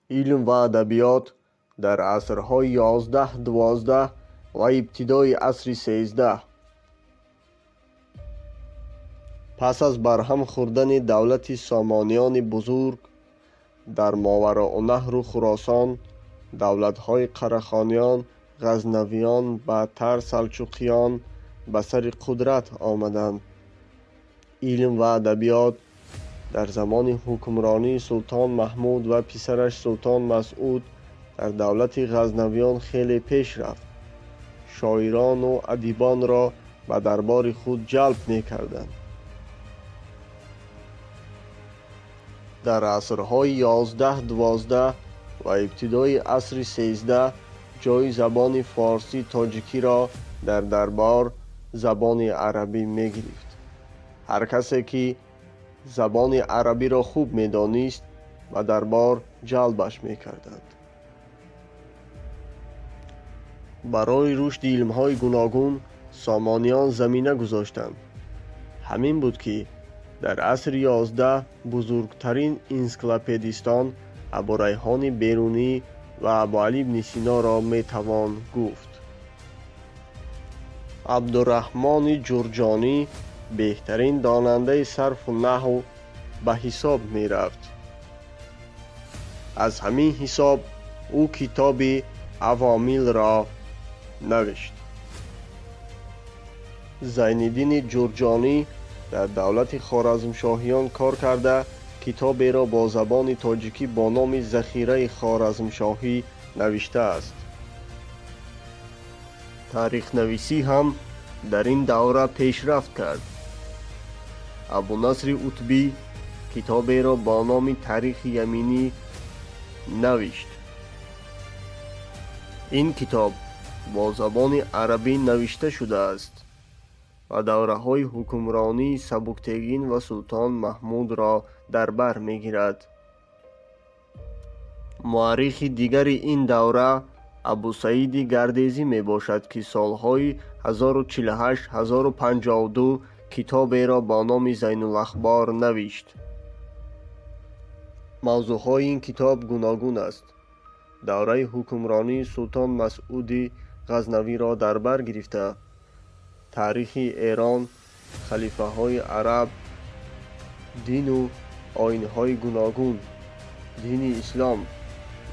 Илм ва адабиёт дар асрҳои 11, 12 ва ибтидои асри 13. Пас аз барҳам хӯрдани давлати Сомониёни бузург дар Мовароуннаҳру Хуросон, давлатҳои Қарахониён, Ғазнавиён, баъдтар Салчуқиён ба сари қудрат омаданд. Илм ва адабиёт дар замони ҳукмронии Султон Маҳмуд ва писараш Султон Масъуд дар давлати Ғазнавиён хеле пеш рафт. Шоирону адибонро ба дарбори худ ҷалб мекарданд. Дар асрҳои 11, 12 ва ибтидои асри 13 ҷои забони форсӣ тоҷикиро дар дарбор забони арабӣ мегирифт. Ҳар касе ки забони арабиро хуб медонист, ба дарбор ҷалбаш мекарданд. Барои рушди илмҳои гуногун Сомониён замина гузоштанд. Ҳамин буд, ки дар асри 11 бузургтарин энсиклопедистон Абурайҳони Берунӣ ва Абуалӣ ибни Синоро метавон гуфт. Абдураҳмони Ҷурҷонӣ беҳтарин донандаи сарфу наҳв ба ҳисоб мерафт. Аз ҳамин ҳисоб ӯ китоби Авомилро навишт. Зайниддини Ҷурҷонӣ дар давлати Хоразмшоҳиён кор карда, китоберо бо забони тоҷикӣ бо номи Захираи Хоразмшоҳӣ навиштааст. Таърихнависӣ ҳам дар ин давра пешрафт кард. Абунасри Утбӣ китоберо бо номи Таърихи Яминӣ навишт. Ин китоб бо забони арабӣ навишта шудааст ва давраҳои ҳукмронии Сабуктегин ва Султон Маҳмудро дар бар мегирад. Муаррихи дигари ин давра Абусаиди Гардезӣ мебошад, ки солҳои 1048-1052 китоберо бо номи Зайнулахбор навишт. Мавзӯъҳои ин китоб гуногун аст. Давраи ҳукмронии Султон Масъуди Ғазнавиро дар бар гирифта, таърихи Эрон, халифаҳои араб, дину оинҳои гуногун, дини ислом,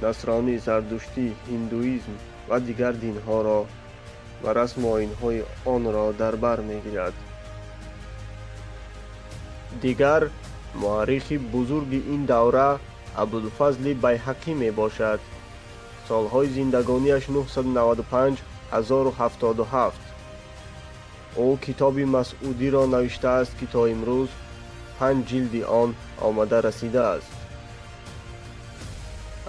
насронӣ, зардуштӣ, ҳиндуизм ва дигар динҳоро ва расму оинҳои онро дар бар мегирад. Дигар муаррихи бузурги ин давра Абулфазли Байҳақӣ мебошад. Солҳои зиндагониаш 995 1077. Ӯ китоби Масъудиро навиштааст, ки то имрӯз 5 ҷилди он омада расидааст.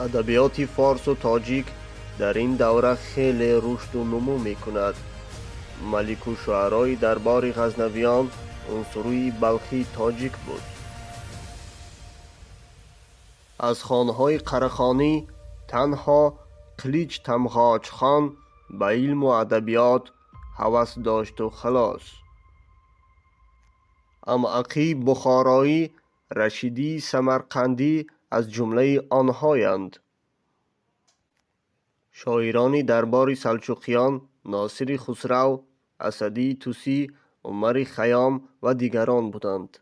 Адабиёти форсу тоҷик дар ин давра хеле рушду нумӯ мекунад. Малику шуарои дарбори Ғазнавиён унсурии балхии тоҷик буд. Аз хонҳои Қарахонӣ танҳо Қилич Тамғоҷхон ба илму адабиёт ҳавас дошту халос. Амъақии Бухороӣ, Рашидии Самарқандӣ аз ҷумлаи онҳоянд. Шоирони дарбори Салчуқиён Носири Хусрав, Асадии Тусӣ, Умари Хайём ва дигарон буданд.